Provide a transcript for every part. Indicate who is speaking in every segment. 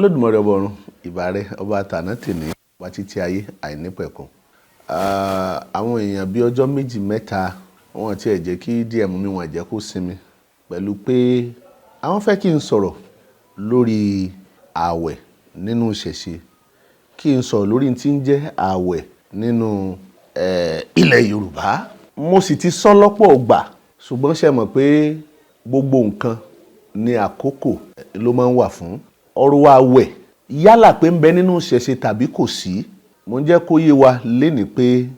Speaker 1: Olódùmarè ọba ọ̀run, ìbà rẹ, ọba tàná tèní, ọba títí ayé àìnípẹ̀kun. Àwọn èèyàn bíi ọjọ́ méjì mẹ́ta wọn ti ẹ̀ jẹ́ kí DM mi, wọn jẹ́ kó sinmi pẹ̀lú pé àwọn fẹ́ kí n sọ̀rọ̀ lórí ààwẹ̀ nínú ìṣẹ̀ṣe, kí n sọ̀rọ̀ lórí tí ń jẹ́ ààwẹ̀ nínú ilẹ̀ Yorùbá. Mo sì ti sọ lọ́pọ̀ ìgbà, ṣùgbọ́n ṣe mọ̀ pé gbogbo nǹkan ní àkókò ló máa ń wà fún. Ọ̀rọ̀ ààwẹ̀ yálà pé ń bẹ nínú ìṣẹ̀ṣe tàbí kò sí, mo ń jẹ́ kó yé wa lénìí pé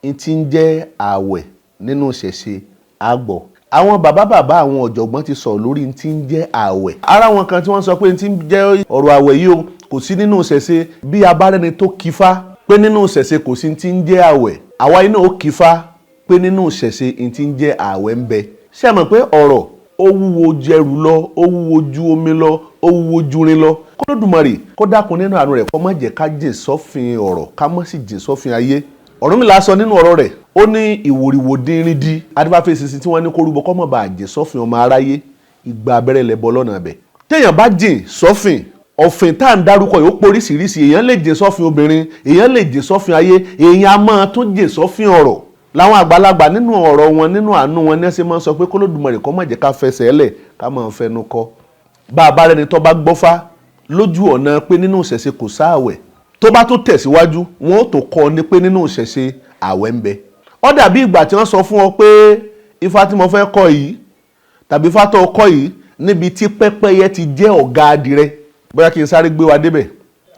Speaker 1: n ti ń jẹ́ ààwẹ̀ nínú ìṣẹ̀ṣe á gbọ́. Àwọn bàbá bàbá, àwọn ọ̀jọ̀gbọ́n ti sọ̀rọ̀ lórí n ti ń jẹ́ ààwẹ̀. Ara wọn kan tí wọ́n sọ pé n ti ń jẹ́ ọ̀rọ̀ ààwẹ̀ yìí o kò sí nínú ìṣẹ̀ṣe. Bí a bá rẹ́ni tó kífá pé nínú ìṣẹ̀ṣe kò sí ti ń jẹ́ ààwẹ̀, àwa iná ó kífá pé nínú ìṣẹ̀ṣe n ti ń jẹ́ ààwẹ̀ ń bẹ. Ṣé ẹ mọ̀ pé ọ̀rọ̀ ó wúwo jẹrù lọ, ó wúwo ju omi lọ, ó wúwo jurin lọ? K'Olódùmarè kó dákun nínú àánú rẹ̀, kó má jẹ́ ká jìn sọ́fin ọ̀rọ̀, ká má sì jìn sọ́fin ayé. Ọ̀rúnmìlà sọ nínú ọ̀rọ̀ rẹ̀, ó ní ìwòrìwò dínrín di adífáfẹ́ sísìn tí wọ́n ní kó rúbọ kó má bàa jìn sọ́fin ọmọ aráyé. Igba abẹ́rẹ́ lẹ́bọ lọ́nà ibẹ̀. Téèyàn bá jìn sọ́fin, ọ̀fìn tá à ń dárúkọ yìí ó poríṣiríṣi. Èèyàn lè jìn sọ́fin obìnrin, èèyàn lè jìn sọ́fin ayé, èèyàn á máa tún jìn sọ́fin ọ̀rọ̀. Làwọn àgbàlagbà nínú ọ̀rọ̀ wọn, nínú àánú wọn, ní ẹsẹ̀ máa ń sọ pé k'Olódùmarè kó má jẹ́ ká fẹsẹ̀ lẹ̀, ká máa fẹnu kọ. Bá a bá rẹni tó bá gbọ́fá lójú ọ̀nà pé nínú ìṣẹ̀ṣe kò sáàwẹ̀, tó bá tún tẹ̀síwájú, wọn ó tó kọ́ ni pé nínú ìṣẹ̀ṣe àwẹ̀ ń bẹ. Ó dàbí ìgbà tí wọ́n sọ fún ọ pé ifá tí mo fẹ́ kọ́ yìí tàbí ifá tó kọ́ yìí, níbi tí pẹ́pẹ́yẹ ti jẹ́ ọ̀gá adìrẹ. Bóyá kí n sáré gbé wa débẹ̀,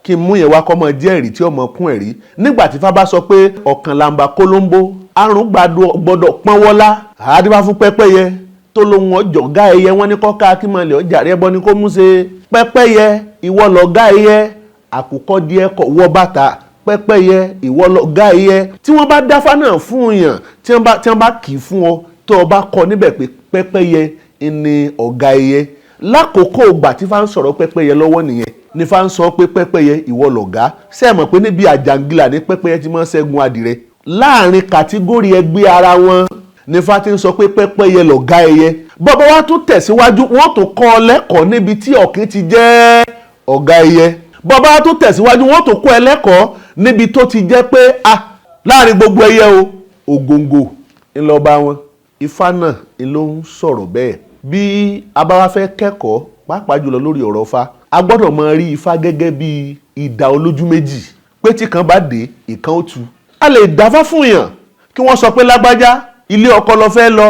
Speaker 1: kí n mú yẹn wá kọ́ mọ jẹ́ ẹ̀rí tí ọmọ kún ẹ̀rí. Nígbà tí ifá bá sọ pé ọ̀kan làǹbà kólóńbó, àrùn gbọ́dọ̀ pọ́nwọ́lá, àdìbá fún pẹ́pẹ́yẹ tó lóhun ọjọ́gá ẹyẹ, wọ́n ní kọ́ka kí mọ̀lẹ́ ọjà rẹ bọ́ ni kó mú ṣe. Pẹ́pẹ́yẹ ìwọ lọ̀gá ẹyẹ, àkùkọ díẹ̀ kọ̀ wọ́ bàtà. Pẹ́pẹ́yẹ ìwọ lọ̀gá ẹyẹ. Tí wọ́n bá dáfá náà fún yàn, tí wọ́n bá kì í fún ọ, tó o bá kọ níbẹ̀ pé pẹ́pẹ́yẹ ni ọ̀gá ẹyẹ, lákòókò ìgbà tí fá ń sọ̀rọ̀ pẹ́pẹ́yẹ lọ́wọ́ nìyẹn ní fá ń sọ pé pẹ́pẹ́yẹ ìwọ lọ̀gá. Ṣé ẹ mọ̀ pé níbi àjàngílà ní pẹ́pẹ́yẹ ti máa ń ṣẹ́gun adìrẹ láàrin kàtígórì ẹgbẹ́ ara wọn ní fá ti ń sọ pé pẹ́pẹ́yẹ lọ̀gá ẹyẹ. Bọ́bá wa tún tẹ̀síwájú, wọ́n tún kọ́ ọ lẹ́kọ̀ọ́ níbi tí ọ̀kín ti jẹ́ ọ̀gá ẹyẹ. Bọ́bá wa tún tẹ̀síwájú, wọ́n tún kọ́ ẹ lẹ́kọ̀ọ́ níbi tó ti jẹ́ pé a láàrin gbogbo ẹyẹ o, ògòǹgò ńlọba wọn. Ifá náà ló ń sọ̀rọ̀ bẹ́ẹ̀. Bí a bá wá fẹ́ kẹ́kọ̀ọ́, pàápàá jùlọ lórí ọ̀rọ̀ Ifá, a gbọ́dọ̀ máa rí Ifá gẹ́gẹ́ bí idà olójú méjì, pé tí kan bá dé, ìkan ó tu. A lè dáfá fún yàn kí wọ́n sọ pé lágbájá, ilé ọkọ lọ fẹ́ lọ,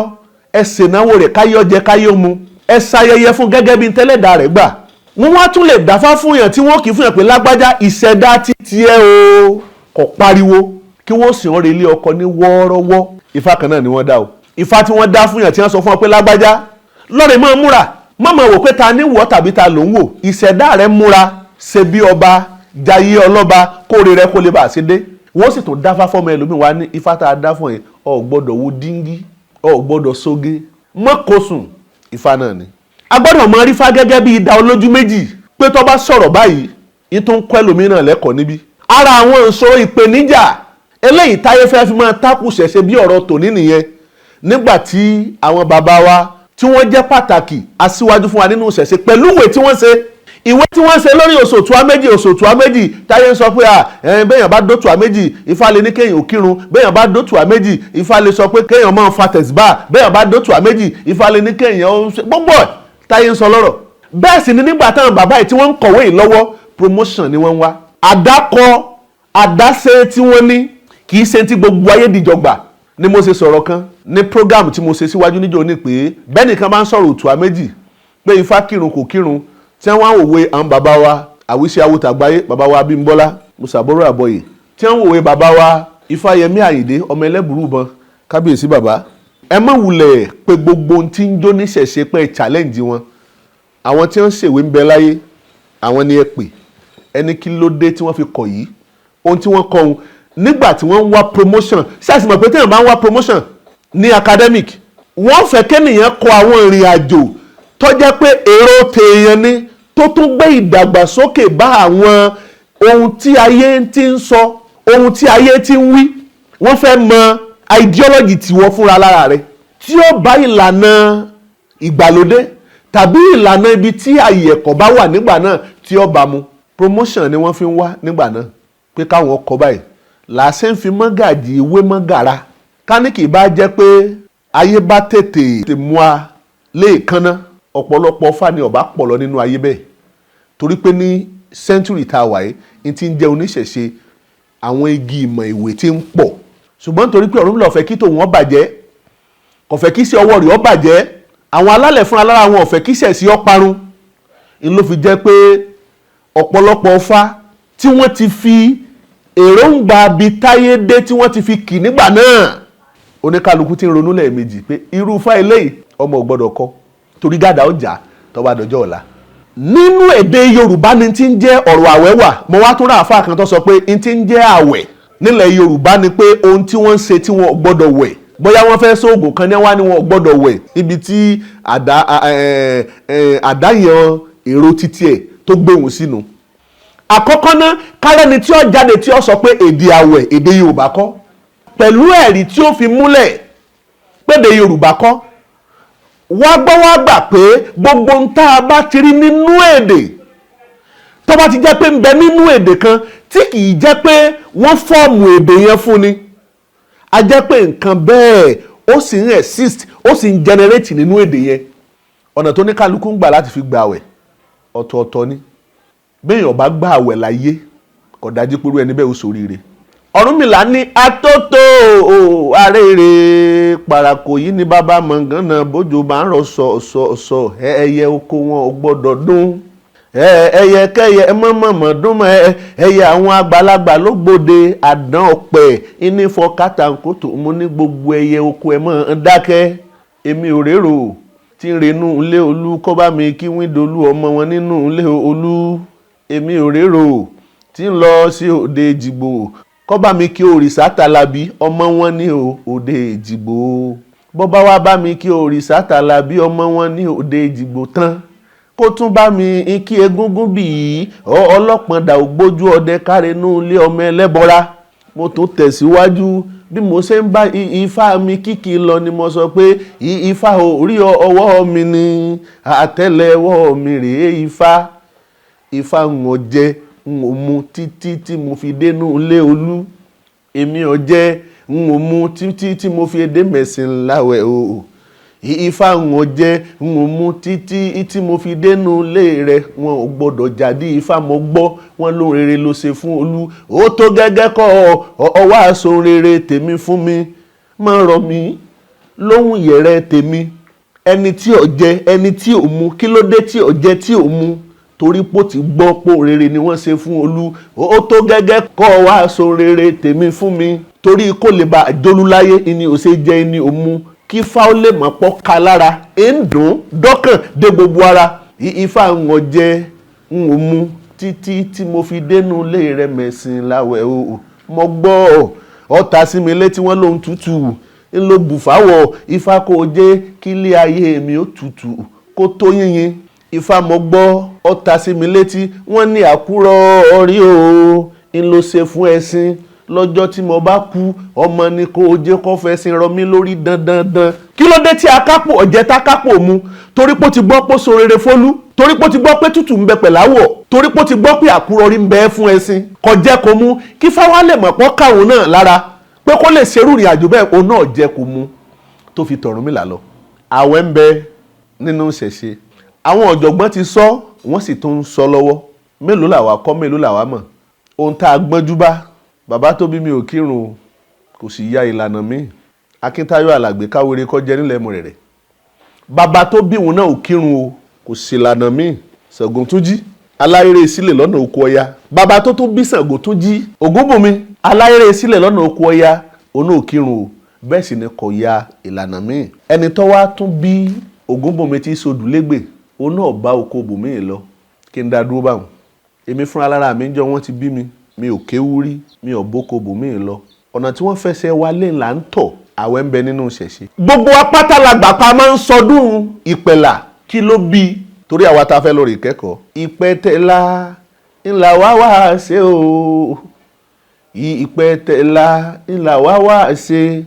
Speaker 1: ẹ ṣènáwó rẹ̀, káyọ̀ jẹ káyọ̀ mu, ẹ ṣayẹyẹ fún gẹ́gẹ́ bí tẹ́lẹ̀dá rẹ̀ gbà. Wọ́n wá tún lè dáfá fún yàn tí wọ́n kì í fún yàn pé lágbájá, ìṣẹ̀dá títí ẹ o kò pariwo, kí wọ́n sì ń re ilé ọkọ ní wọ́ọ́rọ́wọ́. Ifá kan náà ni wọ́n dá o. Ifá tí wọ́n dá fún yàn tí wọ́n sọ fún ọ pé lágbájá, lọ́rẹ̀ máa múra, má máa wò pé ta ní wọ́ tàbí ta ló ń wò, ìṣẹ̀dá rẹ̀ múra ṣe bí ọba, jayé ọlọ́ba, kóore rẹ kó lè bá a ṣe dé. Wọ́n sì tún dáfá fọ́mọ ẹlòmíì wá ní ifá tá a dá fún yẹn, ọ gbọ́dọ̀ wo díngí, ọ gbọ́dọ̀ sóge, mọ́kòsùn. Ifá náà ni. A gbọ́dọ̀ mọ rífá gẹ́gẹ́ bí idà olójú méjì, pé tó bá sọ̀rọ̀ báyìí, yín tó ń kọ́ ẹlòmíràn lẹ́kọ̀ọ́ níbí. Ara àwọn ìṣòro, ìpèníjà eléyìí táyé fẹ́ fi máa tákù ṣẹ̀ṣẹ̀ bí ọ̀rọ̀ tòní nìyẹn. Nígbà tí àwọn bàbá wa tí wọ́n jẹ́ pàtàkì aṣíwájú fún wa nínú ìṣẹ̀ṣe, pẹ̀lú ìwé tí wọ́n ṣe, ìwé tí wọ́n ṣe lórí òṣòtúá méjì, òṣòtúá méjì, táyé ń sọ pé à bẹ́yàn bá dótùá méjì, Ifá lè ní kéèyàn ò kírun. Bẹ́yàn bá dótùá méjì, Ifá lè sọ pé kéèyàn máa fa tẹ̀síbà. Bẹ́yàn bá dótùá méjì, Ifá lè ní kéèyàn ó ṣe gbogbo ẹ̀ táyé ń sọ lọ́rọ̀. Bẹ́ẹ̀ sì ni nígbà táwọn bàbá yìí tí wọ́n ń kọ̀wé yìí lọ́wọ́, promotion ni wọ́n ń wá. Àdákọ àdáṣe tí wọ́n ní kì í ṣe tí gbogbo ayé dìjọgbà. Ni mo ṣe sọ̀rọ̀ kan ní program tí mo ṣe síwájú níjọ́ ní pé bẹ́ẹ̀ nìkan bá ń sọ̀rọ̀ òtùá méjì pé Ifá kírun kò kírun, tí wọ́n á wòwe àwọn bàbá wa àwíṣe awotàgbáyé, bàbá wa Abímbọ́lá Musaboro Àbọ̀yè, tí wọ́n wòwe bàbá wa Ifáyẹmí Àyìndé ọmọ ẹlẹ́bùrúbọn, kábíyèsí bàbá, ẹ má wulẹ̀ pé gbogbo ohun tí ń jó níṣẹ̀ṣe pé challenge wọn. Àwọn tí wọ́n ṣèwé ń bẹ láyé, àwọn ni ẹ pè. Ẹni kí ló dé tí wọ́n fi kọ̀ yìí? Ohun tí wọ́n kọ ohun nígbà tí wọ́n ń wá promotion. Ṣáàṣì mọ̀ pé téèyàn bá ń wá promotion ní academic, wọ́n fẹ́ kéèyàn kọ àwọn ìrìn àjò tó jẹ́ pé èrò tèèyàn ni, tó tún gbé ìdàgbàsókè bá àwọn ohun tí ayé ti ń sọ, ohun tí ayé ti ń wí. Wọ́n fẹ́ mọ ideology tiwọ́ fúnra lára rẹ̀ tí ó bá ìlànà ìgbàlódé tàbí ìlànà ibi tí àyè ẹ̀kọ́ bá wà nígbà náà tí ó bá mu. Promotion ni wọ́n fi ń wá nígbà náà pé káwọn kọ báyìí làásẹ̀ ń fi mọ́gàjì ìwé mọ́gàra. Ká ní kì í bá jẹ́ pé ayé bá tètè mú a léèkánná, ọ̀pọ̀lọpọ̀ Ifá ni ọba pọ̀ lọ nínú ayé bẹ́ẹ̀, torí pé ní century tá a wà yìí n ti ń jẹ́ oníṣẹ̀ṣe, àwọn igi ìmọ̀ ìwé ti ń pọ̀. Ṣùgbọ́n torí pé Ọ̀rúnmìlà ò fẹ́ kí tòun ó bàjẹ́, kò fẹ́ kí sí ọwọ́ rẹ̀ ó bàjẹ́, àwọn alálẹ̀ fúnra lára wọn ò fẹ́ kí ṣẹ̀ṣì ó parun, n ló fi jẹ́ pé ọ̀pọ̀lọpọ̀ Ifá tí wọ́n ti fi èròǹgbà bíi táyé dé tí wọ́n ti fi kì nígbà náà, oníkálukú ti ń ronú lẹ́ẹ̀mejì pé irú Ifá eléyìí ọmọ ò gbọ́dọ̀ kọ́, torí gàdá ọjà tó bá dọjọ́ ọ̀la. Nínú èdè Yorùbá ni ti ń jẹ́ ọ̀rọ̀ àwẹ̀ wà. Mo wá tún rà àfáà kan tó sọ pé n ti ń jẹ́ àwẹ̀ nílẹ̀ Yorùbá ni pé ohun tí wọ́n ń ṣe tí wọ́n gbọ́dọ̀ wẹ̀, bóyá wọ́n fẹ́ sóògùn kan ní wá ní wọ́n gbọ́dọ̀ wẹ̀, ibi tí àdáyàn èrò títí ẹ̀ tó gbéhùn sínú. Àkọ́kọ́ ná, kárẹ́ni tí ó jáde tí ó sọ pé èdè àwẹ̀ èdè Yorùbá kọ́, pẹ̀lú ẹ̀rí tí ó fi múlẹ̀ pédè Yorùbá kọ́. Wá gbọ́ wá gbà pé gbogbo ń tá a bá ti rí nínú èdè tó bá ti jẹ́ pé ń bẹ nínú èdè kan tí kì í jẹ́ pé wọ́n fọ́ọ̀mù èdè yẹn fún ni, a jẹ́ pé nǹkan bẹ́ẹ̀ ó sì ń exist, ó sì ń generate nínú èdè yẹn. Ọ̀nà tó ní kálukú ń gbà láti fi gbà àwẹ̀ ọ̀tọ̀ọ̀tọ̀ ni. Béèyàn bá gbà àwẹ̀ láyé, kò dájú pé irú ẹni bẹ́ẹ̀ ó ṣoríire. Ọ̀rúnmìlà ní atótó arére parako yìí ní bàbá mọ̀gánná, bójú bá ń rọ̀ sọ̀sọ̀sọ̀, ẹyẹ oko wọn ò gbọ́dọ̀ dún, ẹyẹ kẹyẹ mọ̀mọ̀mọ̀ dún mọ́, ẹyẹ àwọn àgbàlagbà ló gbòde àdán ọ̀pẹ ìnífọ̀ kàtàkùtù. Mo ní gbogbo ẹyẹ oko ẹ̀ mọ́ ń dákẹ́, èmi ò rérò tí ń renú ilé olú kọ́ bá mi kí wíńdolú ọmọ wọn nínú ilé olú. Èmi ò rérò tí ń lọ sí òde Èjìgbò kọ́ bá mi kí òrìṣà Tàlàbí ọmọ wọn ní òde Èjìgbò. Bọ́ bá wá bá mi kí òrìṣà Tàlàbí ọmọ wọn ní òde Èjìgbò tán, kó tún bá mi kí egúngún bì í ọlọ́pọ̀n dà ògbójú ọdẹ kárẹ́nú ilé ọmọ ẹlẹ́bọra. Mo tún tẹ̀síwájú bí mo ṣe ń bá ifá mi kíkì lọ ni mo sọ pé ifá orí ọwọ́ mi ni àtẹ́lẹwọ́ mi rèé. Ifá ifá ń ò jẹ ń ò mu títí tí mo fi dénú ilé olú, èmi ò jẹ ń ò mu títí tí mo fi dé mẹ̀sìn láwẹ̀ o. Ifá ń ò jẹ ń ò mu títí tí mo fi dénú ilé rẹ, wọn ò gbọ́dọ̀ jáde. Ifá mo gbọ́ wọn ló rere ló ṣe fún olú, ó tó gẹ́gẹ́ kọ́ ọwọ́ àṣọ rere tèmi fún mi, má rọ̀ mí lóhùn yẹ̀rẹ̀ tèmi. Ẹni tí ò jẹ ẹni tí ò mu, kí ló dé tí ò jẹ tí ò mu? Torí pó ti gbọ́ pó rere ni wọ́n ṣe fún olú, ó tó gẹ́gẹ́ kọ́ ọwọ́ àṣọ rere tèmi fún mi, torí kó lè bá àjọlúláyé ni ò ṣe jẹ ẹni ò mu, kí fá ó lè mọ̀ pọ́ ka lára ń dùn dọ́kàn dé gbogbo ara. Ifá ń ò jẹ ń ò mu títí tí mo fi dénú ilé rẹ mẹ̀sìn láwẹ̀ o. Mo gbọ́ ọ̀tá sí mi létí wọ́n lóhun tútù ń lo bùfáwọ̀, ifá kò jẹ́ kí ilé ayé mi ó tutù kó tó yìnyín. Ifá mo gbọ́ ọ̀tá sí mi létí wọ́n ní àkúrọ̀ orí o ń lo ṣe fún ẹṣin, lọ́jọ́ tí mo bá kú ọmọ ni kò jẹ́ kó fẹsẹ̀ rọ mí lórí dandandan. Kí ló dé tí akápò ọ̀jẹ̀ tákápò mu? Torí pé ó ti gbọ́ pé ó so rere fólú, torí pé ó ti gbọ́ pé tútù ń bẹ pẹ̀láwọ̀, torí pé ó ti gbọ́ pé àkúrọ̀rí ń bẹ fún ẹṣin, kò jẹ́ kó mú kí fáwọn lè mọ̀ pọ́ káwọn náà lára pé kó lè ṣerú ìrìn àjò bẹ́ẹ̀, òun náà jẹ́ kó mú tó fi tọ̀rúnmìlà lọ. Àwẹ̀ ń bẹ nínú ìṣẹ̀ṣe, àwọn ọ̀jọ̀gbọ́n ti sọ, wọ́n sì tún ń sọ lọ́wọ́. Mélòó làwa kọ́, mélòó làwa mọ̀? Ohun tá a gbọ́njú bá, bàbá tó bí mi ò kírun, kò sì ya ìlànà mi. Akíntayọ̀ Alàgbé káwéré kọ́ jẹ́ nílẹ̀ Mọ̀rẹ̀rẹ̀, bàbá tó bí òun náà ò kírun o, kò sì lànà mi. Ṣàngótúnjí aláyéré sílẹ̀ lọ́nà oko Ọya, bàbá tó tún bí Ṣàngótúnjí Ògúnbùnmi aláyéré sílẹ̀ lọ́nà oko Ọya, òun náà ò kírun o, bẹ́ẹ̀ sì ni kò ya ìlànà mi. Ẹni tó wá tún bí Ògúnbùnmi tí sodùlégbè, òun náà bá oko bòmíì lọ. Kí n dá dúró báwọn. Èmi fúnra lára mi ń jọ wọ́n ti bí mi, mi ò kéwú rí, mi ò bóko bòmíì lọ. Ọ̀nà tí wọ́n fẹsẹ̀ wa lé là ń tọ̀. Àwẹ̀ ń bẹ nínú ìṣẹ̀ṣe. Gbogbo apáta la gbà pa máa ń sọdún ìpẹ̀là. Kí ló bí? Torí àwa tá a fẹ́ lọ rè kẹ́kọ̀ọ́. Ìpẹ̀tẹ̀lá ńlá wá wá ṣe o, ìpẹ̀tẹ̀lá ńlá wá wá ṣe,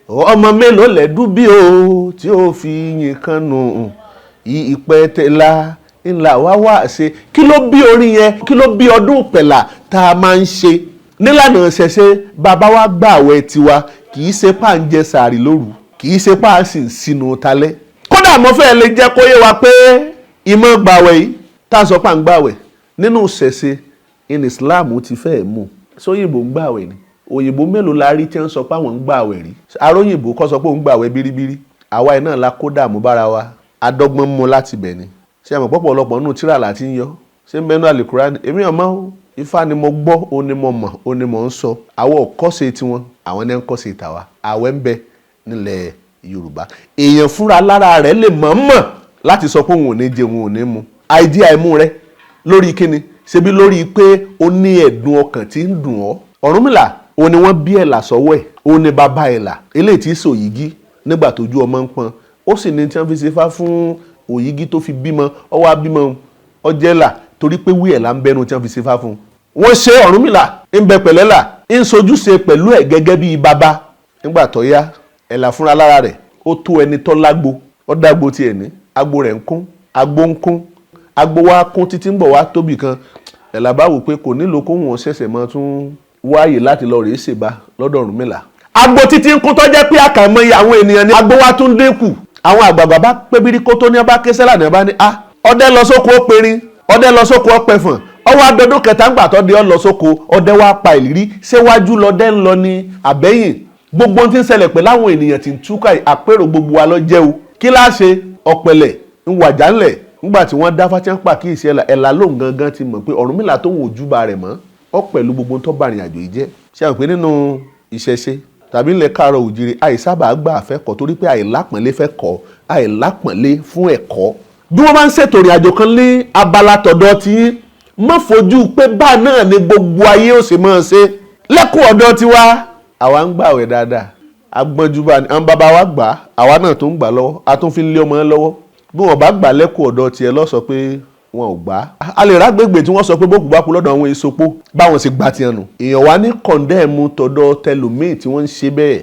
Speaker 1: ọmọ mélòó lẹ́dú bí o tí ó fi yìn kan nù. Ìpẹ̀tẹ̀lá Ńlá wá wá ṣe. Kí ló bí orin yẹn? Kí ló bí ọdún ìpẹ̀là tá a máa ń ṣe nílànà ṣẹ̀ṣẹ̀? Bàbá wa gbà àwẹ̀ tiwa, kì í ṣe pà ń jẹ sàárì lóru, kì í ṣe pà á sì ń sínú talẹ́. Kódà mo fẹ́ lè jẹ́ kó yé wa pé ìmọ̀ gbàwẹ̀ yìí tá a sọ pà ń gbàwẹ̀ nínú ṣẹ̀ṣẹ̀ in Islam ti fẹ́ mú. Sóyìnbó ń gbàwẹ̀ ni? Òyìnbó mélòó la rí tí wọ́n sọ pé àwọn ń gbàwẹ̀ rí? Aróyìnbó kọ́ sọ pé òun gbàwẹ̀ bíríbírí. Àwa iná la kó dààmú bára wa, adọ́gbọ́n mú láti bẹ̀ ni. Ṣé àmọ́ pọ̀pọ̀lọpọ̀ nínú tíra láti ń yọ? Ṣé ń bẹnu àlìkúránì? Èmi ò mọ̀ o. Ifá ni mo gbọ́, ó ní mo mọ̀, ó ní mo ń sọ. Àwọn ò kọ́ṣe tiwọn, àwọn ní ń kọ́ṣe tàwa. Àwẹ̀ ń bẹ nílẹ̀ Yorùbá. Èèyàn fúnra lára rẹ̀ lè mọ̀ mọ̀ láti sọ pé òun ò ní jẹun, òun ò ní mu. Àìdí àìmú rẹ lórí kíni? Ṣebí lórí pé ó ní ẹ̀dùn ọkàn tí ń dùn ọ́. Ọ̀rúnmìlà, ó ní wọ́n bí ẹ̀là sọ́wọ́ ẹ̀, ó ní bàbá ẹ̀là eléyìí tí í sòyìgí nígbà tójú ọmọ ń pọn. Ó sì ní tí wọ́n fi ṣe fá fún òyìgí tó fi bímọ. Ọwọ́ abímọ ọjẹ́là torí pé wí ẹ̀là ń bẹnu tí wọ́n fi ṣe fá fún un. Wọ́n ṣe Ọ̀rúnmìlà ń bẹ pẹ̀lẹ́là, ń sojúṣe pẹ̀lú ẹ̀ gẹ́gẹ́ bí bàbá. Nígbà tó yá, ẹ̀là fúnra lára rẹ̀ ó tó ẹni tó lágbo, ó dágbo tiẹ̀ ní agbo rẹ̀ ń kún, agbo ń kún, agbo wa kún títí ń bọ̀ wá tóbi kan. Ẹ̀là bá wò pé kò nílò kóhùn ó ṣẹ̀ṣẹ̀ mọ́ tún wáyè láti lọ rèé ṣèbá lọ́dọ̀ Ọ̀rúnmìlà. Agbo títí ń kún tó jẹ́ pé àkàìmọye àwọn ènìyàn ní agbo wa tún dínkù. Àwọn àgbààgbà bá pé bírí kó tó ní ọba késẹ́là ní ọba ní a ọdẹ lọ sóko ó perin, ọdẹ lọ sóko ó pẹfọ̀n. Ọwọ́ adọdún kẹta ńgbà tó di ọ lọ sóko, ọdẹ wa pa ìrírí síwájú lọdẹ ń lọ ní àbẹ́yìn. Gbogbo ohun tí ń ṣẹlẹ̀ pẹ̀lú àwọn ènìyàn tí ń túkà àpérò gbogbo wa lọ jẹ́ o. Kí láá ṣe? Ọ̀pẹ̀lẹ̀ ń wàjà ńlẹ̀. Ńgbà tí wọ́n dá fátíà ń pàkíyèsí ẹ̀là, ẹ̀là lóhùn gangan ti mọ̀ pé Ọ̀rúnmìlà tó ń wò júbà rẹ̀ mọ́ ọ pẹ̀lú gbogbo tó bá ìrìn àjò yìí jẹ́. Ṣé àwọn pé nínú ìṣẹ̀ṣe tàbí ńlẹ̀ káàárọ̀ òjìrì, àìsábà gbà fẹ́ kọ́ torí pé àìlápọ̀nlé fẹ́ kọ́, àìlápọ̀nlé fún ẹ̀kọ́. Bí wọ́n bá ń ṣètò ìrìn àjò kan ní abala tọ̀dọ̀ tí yín, má fojú pé bá náà ni gbogbo ayé ó sì máa ṣe lẹ́kùn ọ̀dọ̀ tiwa. Àwa ń gbàwẹ̀ dáadáa, agbọ́njúbà ni àwọn bàbá wa gbà, àwa náà tó ń gbà lọ́wọ́, a tún fi ń lé ọmọ lọ́wọ́. Bí wọ́n bá gbà lẹ́kùn ọ̀dọ̀ tiẹ̀ lọ sọ pé wọn ò gbà á. A lè rágbègbè tí wọ́n sọ pé bókù bá kú lọ́dọ̀ àwọn èsopó báwọn sì gbà tiẹ̀ nù. Èèyàn wá ní kọ̀ndẹ́ẹ̀mù tọ̀dọ̀ tẹlòmíì tí wọ́n ń ṣe bẹ́ẹ̀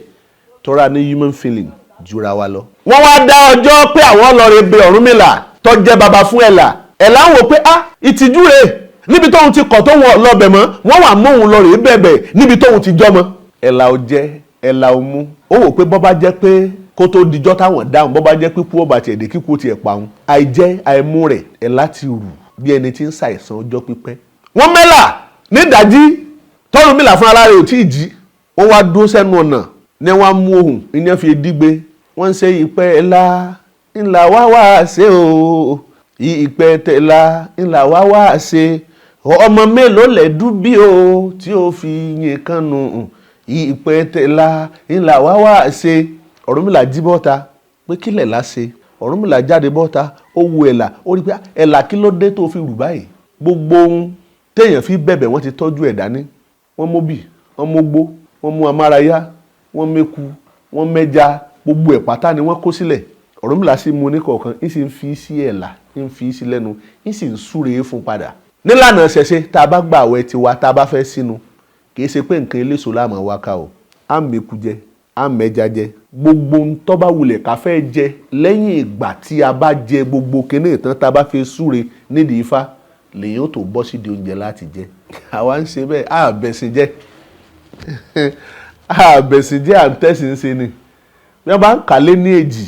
Speaker 1: tọ́ra ní human feeling jura wa lọ. Wọ́n wá dá ọjọ́ pé àwọn lọ́ọ́ bẹ Ọ̀rúnmìlà tó jẹ́ baba fún ẹ̀là. Ẹ̀là ń wò pé ah, ìtìjú rèé, níbi tóun ti kọ̀ tóun lọ́bẹ̀ mọ́, wọ́n wà móun lọ rèé bẹ̀bẹ̀ níbi tóun ti jọ́mọ. Ẹ̀là ò jẹ́, ẹ̀là ò mú. Ó wò pé bọ́ bá jẹ́ pé kó tó dijọ́ táwọn dáhùn, bọ́ bá jẹ́ pípú ọba tiẹ̀ dé kíkú tiẹ̀ pa òun. Àìjẹ́ àìmú rẹ̀, ẹ̀là ti rù bí ẹni tí ń ṣàìsàn ọjọ́ pípẹ́. Wọ́n mẹ́là nídàájí tọ́rùnmìlà fún ara rẹ̀ ò tí ì jí. Wọ́n wá dúró sẹ́nu ọ̀nà ní wọ́n á mú ohùn ní fi dígbe. Wọ́n ń ṣe ìpẹ́ ẹ̀là ńlá wá wá ṣe o, ìpẹ́ tẹ̀lá ńlá wá wá ṣe, ọmọ mélòó lẹ̀ dúbí o tí ó fi yín kan nù, ìpẹ́ tẹ̀lá ńlá wá wá ṣe. Ọ̀rúnmìlà jí bọ́ta pé kílẹ̀ lá ṣe. Ọ̀rúnmìlà jáde bọ́ta, ó wo ẹ̀là, ó rí pé ẹ̀là, kí ló dé tó fi rù báyìí? Gbogbo ohun téèyàn fi bẹ̀bẹ̀, wọ́n ti tọ́jú ẹ̀ dání. Wọ́n móbì, wọ́n mógbó, wọ́n mú amárayá, wọ́n méku, wọ́n mẹ́ja, gbogbo ẹ̀ pátá ni wọ́n kó sílẹ̀. Ọ̀rúnmìlà sì mú oníkọ̀ọ̀kan, ń sì ń fi sí ẹ̀là, ń fi sí lẹ́nu, ń sì ń súre fún padà. Nílànà ṣẹ̀ṣe, tá a bá gbà àwẹ̀ tiwa, tá a bá fẹ́ sínú, kì í ṣe pé nǹkan eléso la máa wá ká o. Á mẹ́ku jẹ, á mẹ́ja jẹ, gbogbo ń tó bá wulẹ̀ ká fẹ́ jẹ. Lẹ́yìn ìgbà tí a bá jẹ gbogbo kinní ìtàn tá a bá fi súre nídìí ifá, lèyìn ó tó bọ́ sídìí oúnjẹ láti jẹ. Àwa ń ṣe bẹ́ẹ̀, á bẹ̀sìn jẹ́, á bẹ̀sìn jẹ́, à ń tẹ̀sìn ṣe ni. Bí wọ́n bá ń kà lé ní èjì,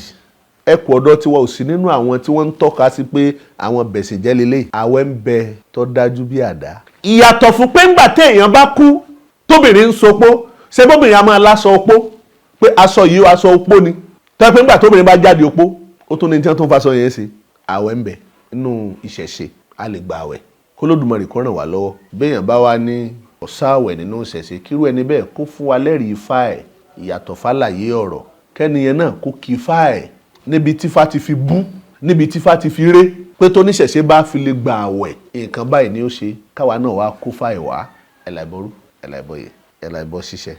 Speaker 1: ẹkùn ọ̀dọ́ tiwa ò sí nínú àwọn tí wọ́n ń tọ́ka sí pé àwọn bẹ̀sìn jẹ́ lélẹ̀. Àwẹ̀ ń bẹ tó dájú bí àdá. Ìyàtọ̀ fún pé ńgbà téèyàn bá kú, tóbìnrin ń sopó, ṣé bóbìnrin a máa láṣọ opó pé aṣọ yìí aṣọ opó ni, tọ́ pé ńgbà tóbìnrin bá jáde opó, ó tún ní tí wọ́n tún faṣọ yẹn ṣe. Àwẹ̀ ń bẹ nínú ìṣẹ̀ṣe, a lè gba àwẹ̀. K'Olódùmarè kó ràn wá lọ́wọ́. Béèyàn bá wá ní ọ̀sá àwẹ̀ nínú ìṣẹ̀ṣe, kírú ẹni bẹ́ẹ̀ kó fún wa lẹ́rìí ifá ẹ̀, ìyàtọ̀ fàlàyé ọ̀rọ̀ kẹ́niyẹn náà kó kí ifá ẹ̀ níbi tífá ti fi bú, níbi tífá ti fi ré, pé tó níṣẹ̀ṣe bá fi lè gba àwẹ̀, nǹkan báyìí ni ó ṣe, káwa náà wá kó fáì wá. Ẹ̀là ìbọrú, ẹ̀là ìbọyè, ẹ̀là ìbọ ṣíṣẹ.